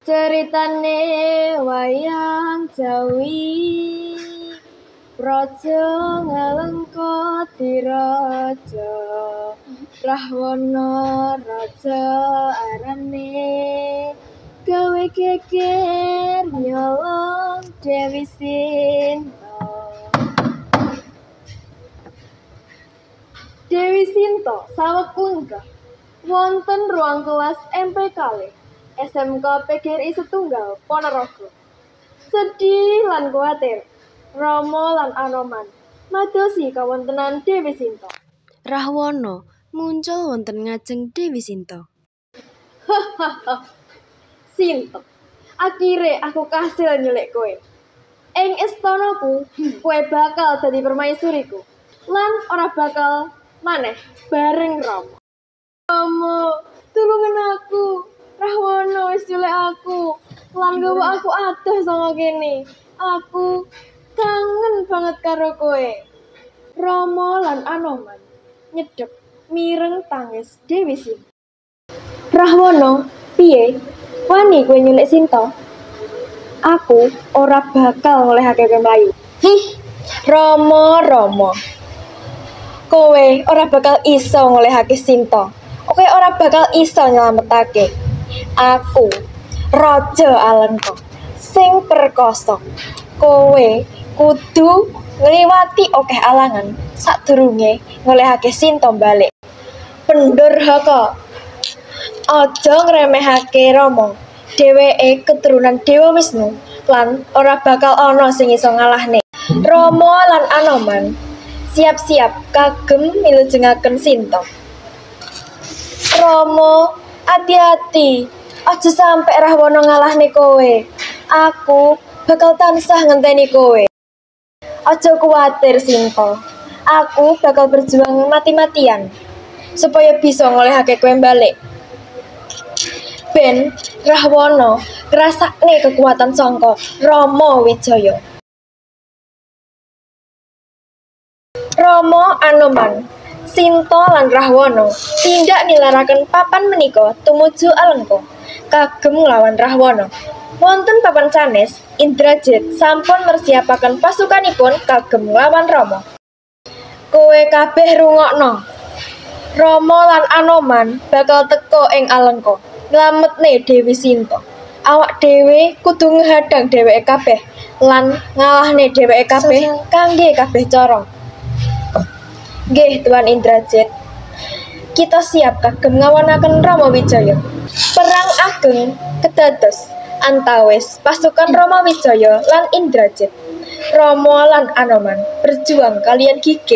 Ceritane wayang Jawi, Praja Ngalengka diraja, Rahwana raja arane, gawe geger nyolong Dewi Sinta. Dewi Sinta saweg unggah wonten ruang kelas MP kalih SMK PGRI Setunggal Ponorogo. Sedih lan kuwatir, Rama lan Anoman madosi kawontenan Dewi Sinta. Rahwana muncul wonten ngajeng Dewi Sinta. Hahaha. Sinta, akhire aku kasil nyulik kowe. Ing istanaku, kowe bakal dadi permaisuriku lan ora bakal maneh bareng Rama. Rama, tulungen aku. Rahwana wis nyulik aku lan gawa aku adoh saka kene. Aku kangen banget karo kowe. Rama lan Anoman nyedhek mireng tangis Dewi Sinta. Rahwana, piye? Wani kowe nyulik Sinta? Aku ora bakal ngolehake kowe mlayu. Hih, Rama, Rama. Kowe ora bakal iso ngolehake Sinta. Kowe ora bakal iso nyelametake. Aku, Raja Alengka, sing perkasa. Kowe kudu ngliwati akeh alangan sadurunge ngolehake Sinta balik. Pendurhaka, aja ngremehake Rama. Dheweke keturunan Dewa Wisnu lan ora bakal ana sing iso ngalahne. Rama lan Anoman siap-siap kagem milujengaken Sinta. Rama, ati-ati, aja sampe Rahwana ngalahne kowe. Aku bakal tansah ngenteni kowe. Aja kuwatir, Sinta. Aku bakal berjuang mati-matian supaya bisa ngolehake kowe balik. Ben Rahwana ngrasakne kekuatan sangka Rama Wijaya. Rama, Anoman, Sinta lan Rahwana tindak nilaraken papan menika tumuju Alengka kagem nglawan Rahwana. Wonten papan sanes, Indrajit sampun mersiapaken pasukanipun kagem nglawan Rama. Kowe kabeh rungokno. Rama lan Anoman bakal teka ing Alengka nglametne Dewi Sinta. Awak dhewe kudu ngehadang dheweke kabeh lan ngalahne dheweke kabeh kangge kabeh cara. Nggih, Tuan Indrajit. Kita siap kagem ngawanaken Rama Wijaya. Perang ageng kedados antawis pasukan Rama Wijaya lan Indrajit. Rama lan Anoman berjuang kalian gigih.